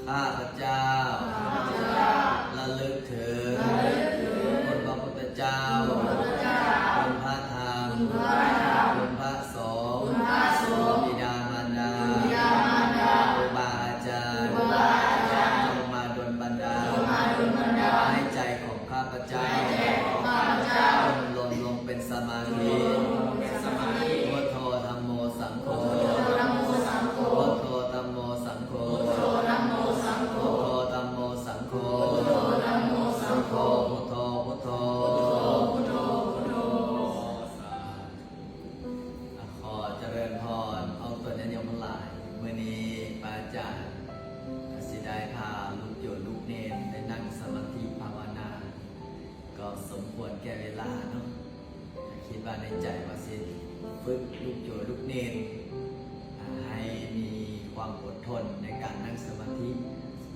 ຂ້າພະເຈົ້າ ລະລຶກເຖິງ ຄຸນພະພຸດທະເຈົ້າ ຄຸນພະທຳ ຄຸນພະສົງ ບິດາມານດາ ຄູບາອາຈານ ຈົ່ງມາດົນບັນດານ ໃຫ້ໃຈຂອງຂ້າພະເຈົ້າ ຈົ່ງລົມລົງເປັນສະມາທິ ພຸດໂທ ທຳໂມ ສັງໂຄ ພຸດໂທ ທຳໂມ ສັງໂຄ ພຸດໂທ ທຳໂມ ສັງໂຄ ພຸດໂທ ທຳໂມ ສັງໂຄ ພຸດໂທ ພຸດໂທ ສາທຸ ຂໍຈະເລີນພອນ ອອກຕົນຍາດໂຍມທັງຫຼາຍ. ມື້ນີ້ພະອາຈານກະຊິໄດ້ພາລູກໂຍມລູກເນນໄປນັ່ງສະມາທິພາວະນາ ກໍສົມຄວນແກ່ເວລາເນາະ. ກະຄິດວ່າໃນໃຈວ່າຊິຝຶກລູກໂຍມລູກເນນ ອາ ໃຫ້ມີຄວາມອົດທົນໃນການນັ່ງສະມາທິ.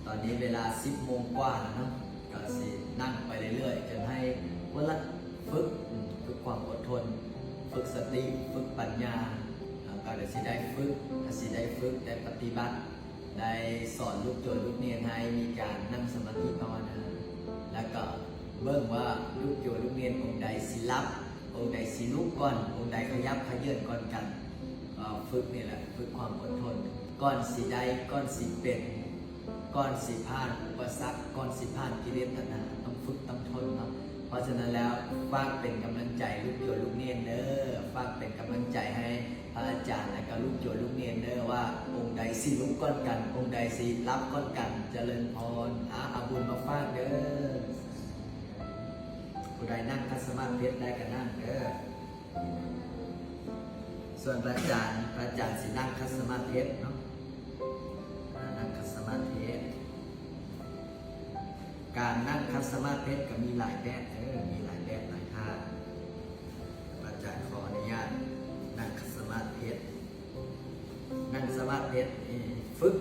ຕອນນີ້ເວລາສິບໂມງກວ່າແລ້ວເນາະ ກໍຊິນັ່ງໄປເລື້ອຍໆ ຈົນໃຫ້ຄົນລະຝຶກ ອາ ຝຶກຄວາມອົດທົນ, ຝຶກສະຕິ, ຝຶກປັນຍາ, ແລ້ວກໍຊິໄດ້ຝຶກ, ກໍຊິໄດ້ຝຶກ, ໄດ້ປະຕິບັດ, ໄດ້ສອນລູກໂຍມລູກເນນໃຫ້ມີການນັ່ງສະມາທິພາວະນາ, ແລ້ວກໍເບິ່ງວ່າລູກໂຍມລູກເນນອົງໃດຊິຫຼັບ, ອົງໃດຊິລຸກກ່ອນ, ອົງໃດຂະຫຍັບຂະເຫຍີນກ່ອນກັນ. ເອີ ຝຶກນີ້ແຫຼະ, ຝຶກຄວາມອົດທົນ. ກ່ອນຊິໄດ້, ກ່ອນຊິເປັນ, ກ່ອນຊິຜ່ານອຸປະສັກ, ກ່ອນຊິຜ່ານກິເລດຕັນຫາ, ຕ້ອງຝຶກຕ້ອງທົນເນາະ. ເພາະສະນັ້ນແລ້ວ, ຝາກເປັນກຳລັງໃຈລູກໂຍມລູກເນນເດີ, ຝາກເປັນກຳລັງໃຈໃຫ້ພະອາຈານ ແລະກະລູກໂຍມລູກເນນເດີ ວ່າອົງໃດຊິລຸກກ່ອນກັນ, ອົງໃດຊິຫຼັບກ່ອນກັນ. ຈະເລີນພອນ. ອາ ເອົາບຸນມາຝາກເດີ. ຜູ້ໃດນັ່ງຂັດສະມາທິໄດ້ກະນັ່ງເດີ. ສ່ວນພະອາຈານ, ພະອາຈານຊິນັ່ງຂັດສະມາທິເນາະ, ອາ ນັ່ງຂັດສະມາທິ. ການນັ່ງຂັດສະມາທິກໍມີຫຼາຍແບບເດີ, ມີຫຼາຍແບບຫຼາຍທ່າ. ພະອາຈານຂໍອະນຸຍາດນັ່ງຂັດສະມາທິ. ນັ່ງສະມາທິນີ້ຝຶກ